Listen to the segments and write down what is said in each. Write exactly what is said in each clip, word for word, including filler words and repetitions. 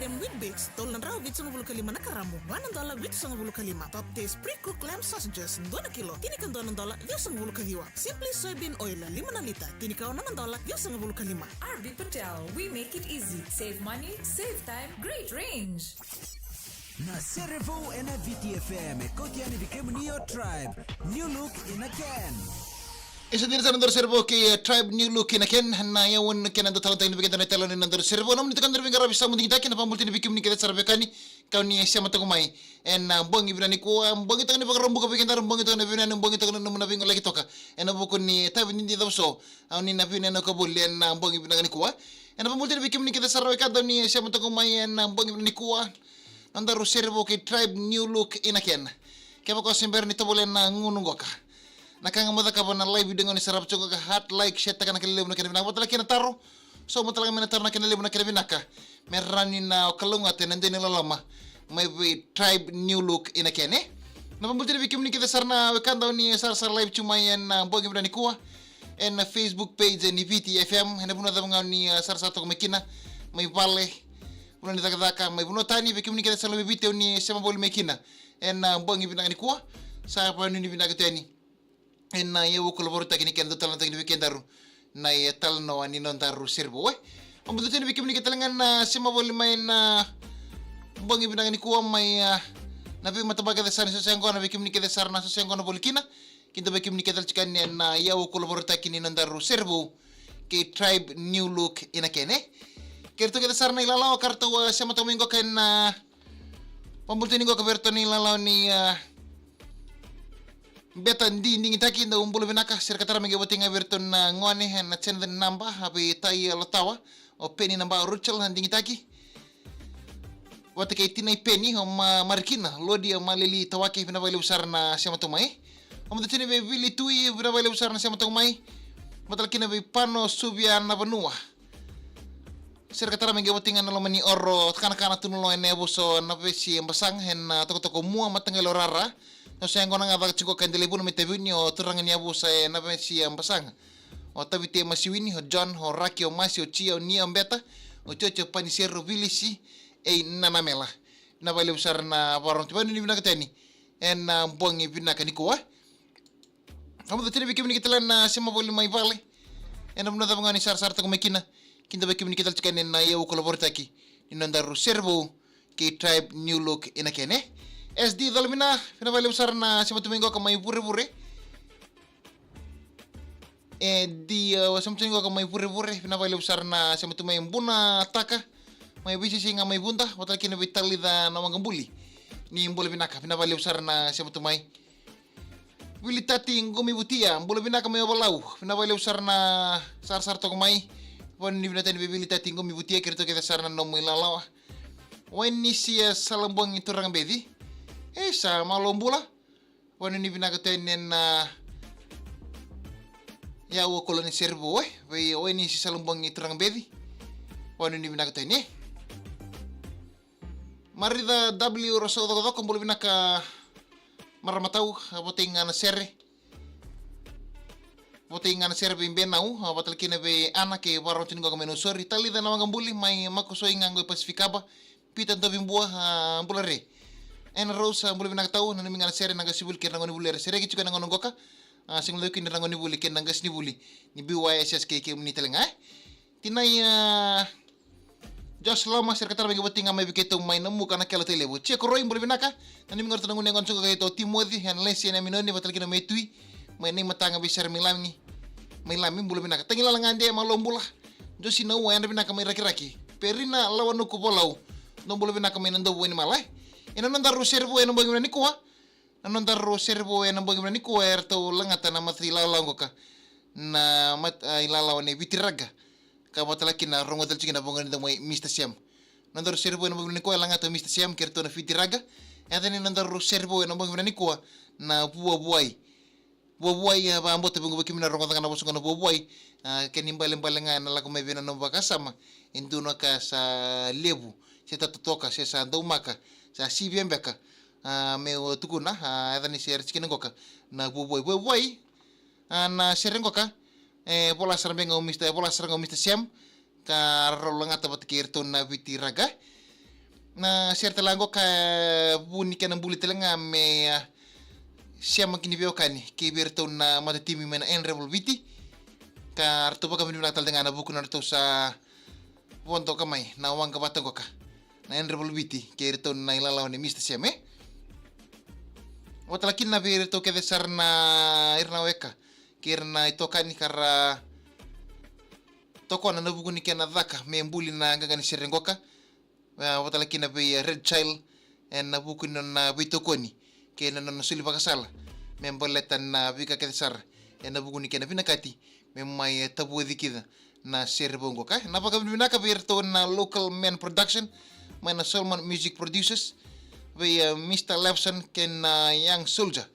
Em Weet-Bix, tolu na drau vitusagavulu ka lima na karamu, va na dola vitusagavulu ka lima. Top Taste pre-cooked lamb sausages, dua na kilo, tinikadua na dola ciwasagavulu ka ciwa. Simply soybean oil, lima na lita, tinikaono na dola ciwasagavulu ka lima. R B Patel, we make it easy. Save money, save time, great range. Na Sere Vou ena Viti F M, e kauti yani vei kemuni o Tribe, New Look in a Can. E sa dina sara na nodaru Sere Vou kei, eh, Tribe, New Look in a Can. Na iyau ni kena dau talanoataki vei keda na italanoa ni nodaru Sere Vou. Nomuni tukuna na veiqaravi sa digitaki, na vakabulataki vei kemuni kece sara veiwekani, kau ni sema toka mai ena, ah, bogi vinaka nikua, ah, bogi toka ni Vakaraubuka vei kedaru, bogi toka ni veivinaka, bogi toka ni nomuni veigoleyaki toka ena vuku ni itavi ni dina cava so. Au ni na vinaka ka voli ena, ah, bogi vinaka nikua. Ena vakabulataki vei kemuni kece sara veiwekani ni sema toka mai ena, ah, bogi vinaka nikua. Nodaru Sere Vou kei Tribe, New Look in a Can. Kevaka o se bera ni tovolea na gauna qoka, na ka ga mo cakava na live video ga ni sarava tiko qoka, heart, like, share taka na kena levu na kena vinaka. Vata kei na taro, sauma tale ga mai na taro na kena levu na kena vinaka, me rawa ni na o kalougata ena dua na iloloma mai vei Tribe, New Look in a Can, e? Na vakabulataki vei kemuni kece sara na wekada o ni sarasara live tu mai ena, ah, bogi vinaka nikua ena Facebook page ni Viti F M, ena vanua cava ga o ni, ah, sarasara toka mai kina, mai vale, vanua ni cakacaka, mai vanua tani, vei kemuni kece sa loma i Viti o ni sema voli mai kina ena, ah, bogi vinaka nikua. Sa vakanuinui vinaka tu yani ena, ah, iyau au vakarautaka ni kena dau talanoataki vei kedaru na, eh, italanoa ni nodaru Sere Vou, e. Au vakabauta ni vei kemuni kece tale ga na sema voli mai ena, ah, bogi vinaka nikua mai, ah, na veimatabaka kece sara ni soso yaqona, vei kemuni kece sara na soso yaqona voli kina. Kidavaki kemuni kece tale tiko yani ena, ah, iyau au vakarautaka ni nodaru Sere Vou kei Tribe, New Look in a Can, e? Kei ratou kece sara na ilalawa ka ratou, ah, sema toka mai qoka ena, ah, vakabulataki qoka vei ratou na ilalawa ni, ah, Beta Di Digitaki, dou bula vinaka. Sere ka tara mai qai vata ga vei ratou na gone ena Jenathan Naba, a vei Tai Lotawa, o Peni Naba, o Rachel Digitaki. Vata kei Tinai Peni, o Ma-, Marikina, Lodi, o Maleli Tawake, vinaka vakalevu sara na sema toka mai. Au vakabauta tiko ni vei Vili Tui, vinaka vakalevu sara na sema toka mai. Vata kina vei Pano Suvia Navanua. Sere ka tara mai qai vata ga na loma ni oro, takanakana tu na lo ena yavusa o Navesi Basaga, ena, ah, tokatoka o Mua, mataqali o Rara. Soso yaqona ga caka tiko ka dela i Vuna mai Taveuni, o turaga ni yavusa e Navesi Basaga. O Tavite Masiwini, o John, o Raki, o Masi, o Tia, o Nia, o Beta, o Jojo, o Paniseri, o Vilisi, e Nanamela. Vinaka vakalevu sara na vakarorogo tiko, vakanuinui vinaka tu yani ena, ah, bogi vinaka nikua. Au vakabauta ni vei kemuni kece tale na sema voli mai vale ena vanua cava ga o ni sarasara toka mai kina. Kidavaki kemuni kece tale tiko yani ena, ah, iyau au vakarautaka ni nodaru Sere Vou kei Tribe, New Look in a Can, e? S D Colovina, vinaka vakalevu sara na sema tu mai qoka mai Vurevure. E di, e, sema tu mai qoka mai Vurevure, vinaka vakalevu sara na sema tu mai. Bunataka, mai Veisesei ga mai Vuda, vata kina vei Talica Nawaqabuli. Ni bula vinaka, vinaka vakalevu sara na sema tu mai. Vilitati Qumivutia, bula vinaka mai Ovalau, vinaka vakalevu sara na sarasara toka mai. Vakanuinui vinaka tu yani vei Vilitati Qumivutia kei ratou kece sara na nomu ilalawa. Wainisi, e, Salabogi Turaga Beci. E sa malo bula. Vakanuinui vinaka tu yani ena, ah, iyau au vakarautaka ni Sere Vou, e, vei Wainisi Salabogi Turaga Beci. Vakanuinui vinaka tu yani, e. Marica W Rosa Cokocoko, bula vinaka marama tau, ah, vata ga na sere. Vata ga na sere vei Benau, ah, vata kina vei Ana kei vakarorogo tiko qoka mai Nausori. Talica Nawaqabuli mai Makosoi ga qo i Pasifikaba. Pita Dovibua, ah, bula re. Ena Rose, ah, bula vinaka tau, nanumi ga na sere na qasenivuli kei na gonevuli era sereki tiko ena gauna qoka. Ah, sega ni lauki ni ra gonevuli kei na qasenivuli ni B Y S S kei kemuni tale ga, e. Tinai, ah, Josh Loma, sere ka tara mai qai vata ga mai vei keitou mai Namuka, Nakelotailevu. Tia Koroi, bula vinaka. Nanumi ga ratou na gone yaqona tiko keitou, Timoci, ena Lesi, ena Minoni, vata kina mai Tui. Mai Naimataga vei Sere mai Lami. Mai Lami, bula vinaka. Tagilala Gade, malo bula. Josi Naua, yadra vinaka mai Rakiraki. Perina Lawanuku Volau, dou bula vinaka mai Nadovu, Wainimala. Ena nodaru Sere Vou ena bogi vinaka nikua. Na nodaru Sere Vou ena bogi vinaka nikua, eratou lagata na mata ilalawa qoka, na mata, ah, ilalawa nei Viti Raga. Ka vata kina rogo tale tiko na vakanuinui mai Mister Sam. Nodaru Sere Vou ena bogi vinaka nikua e lagata o Mister Sam kei ratou na Viti Raga. E yaca ni nodaru Sere Vou ena bogi vinaka nikua na vuavuai. Vuavuai, ah, vakabauta vei kemuni na rogoca ga na vosa qo na vuavuai. Ah, kena ibalebale ga ena lako mai vei na nomu vakasama e dua na ka sa levu, se tatotoka, se sa daumaka, sa sivia beka. Ah, meu tukuna, ah, yaca ni sere tiko qo na vuavuai. Vuavuai, ah, na sere qoka, e vola sara beka o Mister, e vola sara ga o Mister Sam, ka rau lagata vata kei ratou na Viti Raga. Na sere tale ga qo ka, e, vu ni kena buli tale ga me, e, sema ki ni veiwekani kei vei iratou na matatimi mai na N Rebel Viti. Ka ratou vakavinavinaka tale ga ena vuku ni nodratou sa vodoka mai na waqa vata qoka na N Rebel Viti kei iratou na ilalawa ni Mister Sam, e. Vata tale kina vei iratou kece sara na ira na weka kei ira na itokani ka ra tokona ena vuku ni kena caka me buli na qaqa ni sere qoka. E, vata tale kina vei, e, Red Child ena vuku ni nona veitokoni kei na nona soli vakasala me baleta na veika kece sara ena vuku ni kena vinakati me mai, e, tavoci kina na sere vou qoka. Na vakavinavinaka vei iratou na Local Man Production mai na Solomon Music Producers, vei, e, Mister Levson kei na Young Soldier.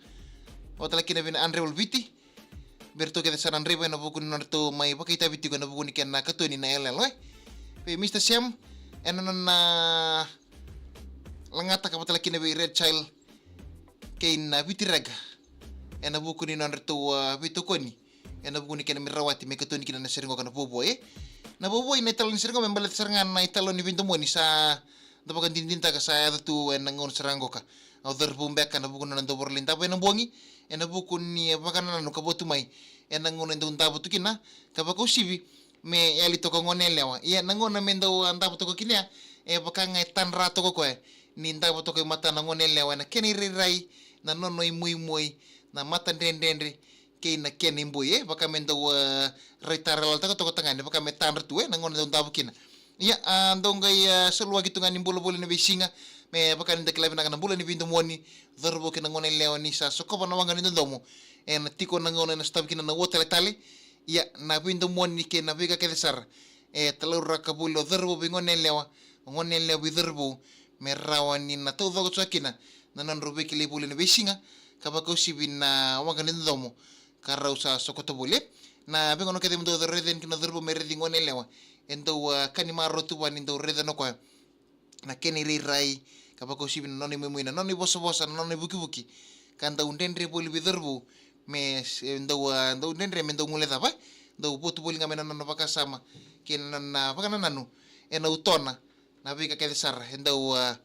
Vata tale kina vei na Andrew Viti, vei iratou kece sara na draiva ena vuku ni nodratou mai vakaitavi tiko ena vuku ni kena katoni na yaloyalo, e. Vei Mister Sam ena nona lagata ka vata tale kina vei Red Child kei na Viti Rega ena vuku ni nodratou, a, veitokoni ena vuku ni kena me rawati me katoni kina na sere qoka na Vouvoi, e. Na Vouvoi na italanoa ni sere qoka me baleta sara ga na italanoa ni veidomoni sa da vakadinadinataka sa yaco tu ena gauna sara qoka. Au cauravou beka ena vuku ni nona dau vakarau lai davo ena bogi ena vuku ni vakanananu ka votu mai ena gauna e dau davo tu kina, ka vakauasivi me yali toka gone yalewa. Ia na gauna me dau, a, davo toka kina ya, e vaka ga e tadra toka o koya ni davo toka i mata na gone yalewa ena kena irairai, na nona imoimoi, na matadredredre kei na kena iboi, e vaka me dau, e, raitara yaloyalo toka o tagane, vaka me tadra tu, e, na gauna dau davo kina. Ia, a, dau qai, a, soluwaki tu ga ni bula voli na veisiga me vaka ni da kila vinaka na bula ni veidomoni, cauravou kei na gone yalewa, ni sa sokova na waqa ni dodomo ena tiko na gauna ena sotavi kina na ua taletale. Ia na veidomoni kei na veika kece sara e talauraka voli o cauravou vei gone yalewa, o gone yalewa vei cauravou, me rawa ni na taucoko tiko kina na nodrau veikilai voli ena veisiga, ka vakauasivi na waqa ni dodomo ka rau sa sokota voli. Na veigauna kece me dau raica yani kina o cauravou me raici gone yalewa, e dau, a, ka ni marau tu vua ni dau raica o koya na kena irairai, ka vakauasivi na nona imoimoi, na nona ivosavosa, na nona ivukivuki, ka dau dredre voli vei cauravou me s-, e dau, a, dau dredre me dau guilecava, e dau votu voli ga mai na nona vakasama kei na nona vakanananu ena utona na veika kece sara e dau, a,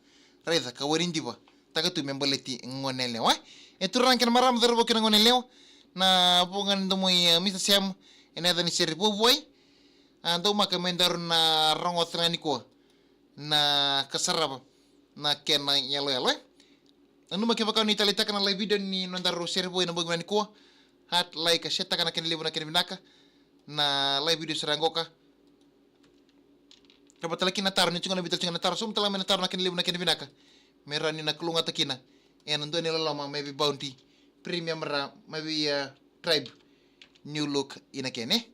raica ka wai ni diva taka tu me baleti gone yalewa, e. E turaga kei na marama, cauravou kei na gone yalewa, na voqa ni domo i, a, Mister Sam ena yaca ni sere Vouvoi. A, daumaka me daru na rogoca tale ga nikua na ka sarava na kena yaloyalo, e. Nanuma kevaka o ni taleitaka na live video ni nodaru sere Vouvoi ena bogi vinaka nikua, heart, like, share taka na kena levu na kena vinaka na live video sara qoka. Ka vata tale kina na taro, ni tiko na video tiko na taro, sauma tale ga mai na taro na kena levu na kena vinaka me rawa ni na kalougata kina ena dua na iloloma mai vei Bounty Premium, ra mai vei, a, Tribe New Look i na kena, e.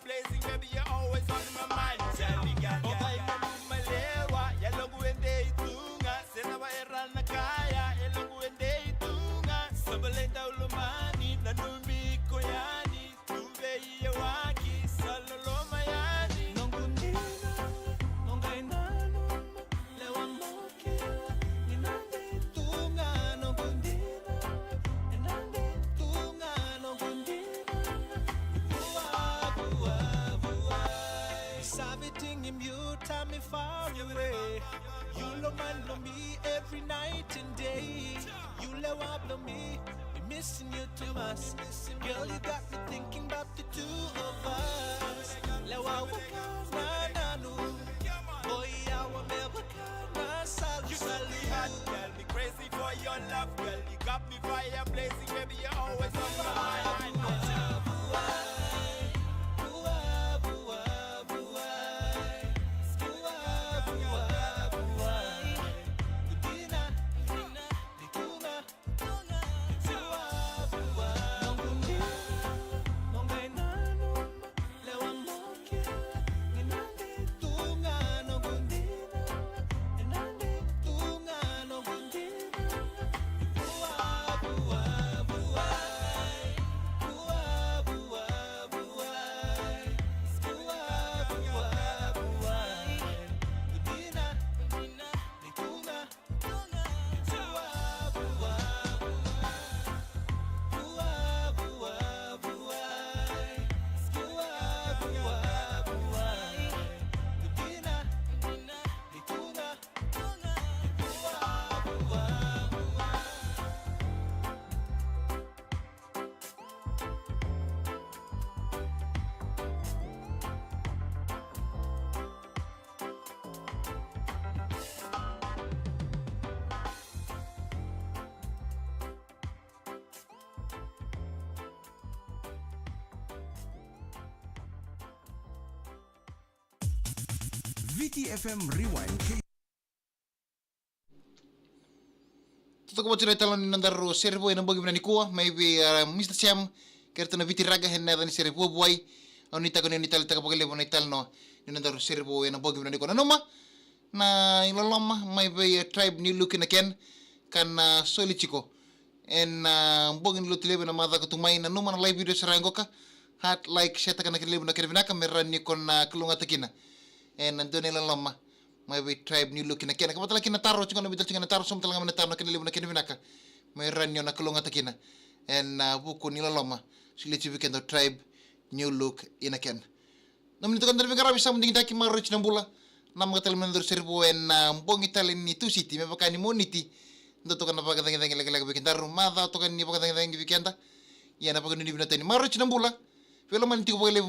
Blessing, baby, you're always on my mind. Tell me, girl, yeah. O kai na mumalewa, yalogu e dei tu ga. Se na va era na kaya, yalogu e dei tu ga. Sabalai dau lomani, nanumi iko yani. Tu vei yawaki, sa loloma yani. Noqu dina, noqu i nanuma. Lewa mo kila ni na dei tu ga noqu dina, e na dei tu ga noqu dina. Vua, vua, vua. Saviti ni biuta mi far away. You lomani me every night and day. You lewa blow me. Be missing you too much. Girl, you got me thinking about the two of us. Lewa waka na nanu. Boy, I will never can. Salu, salu. Girl, me crazy for your love, girl. You got me fire blazing, baby. You're always on my mind. Viti F M Rewind. Totoka vata na italanoa ni nodaru sere vou ena bogi vinaka nikua, mai vei, ah, Mister Sam, kei ratou na Viti Raga, ena yaca ni sere Vuavuai. Au nuitaka ni o ni taleitaka vakalevu na italanoa ni nodaru sere vou ena bogi vinaka nikua. Nanuma na iloloma mai vei, eh, Tribe New Look ina kena, ka na soli tiko ena, ah, bogi ni Lotulevu ena macawa ka tu mai. Nanuma na live video sara qoka, heart, like, share taka na kena levu na kena vinaka me rawa ni ko na kalougata kina ena dua na iloloma mai vei Tribe New Look ina kena. Ka vata tale kina na taro, tiko na vita tiko na taro, sauma tale ga mai na taro na kena levu na kena vinaka me rawa ni o na kalougata kina ena, ah, vuku ni iloloma solia tiko vei keda o Tribe New Look ina kena. Nomuni toka na veiqaravi sa mu digitaki, maroroi tiko na bula. Namaka tale mai na nodaru sere vou ena, ah, bogi tale ni Tusiti, me vaka ni Moniti. Dua toka na vakacagicagi lekaleka vei kedaru, macawa toka ni vakacagicagi vei keda. Ia na vakanuinui vinaka tale ni maroroi tiko na bula. Veilomani tiko vakalevu.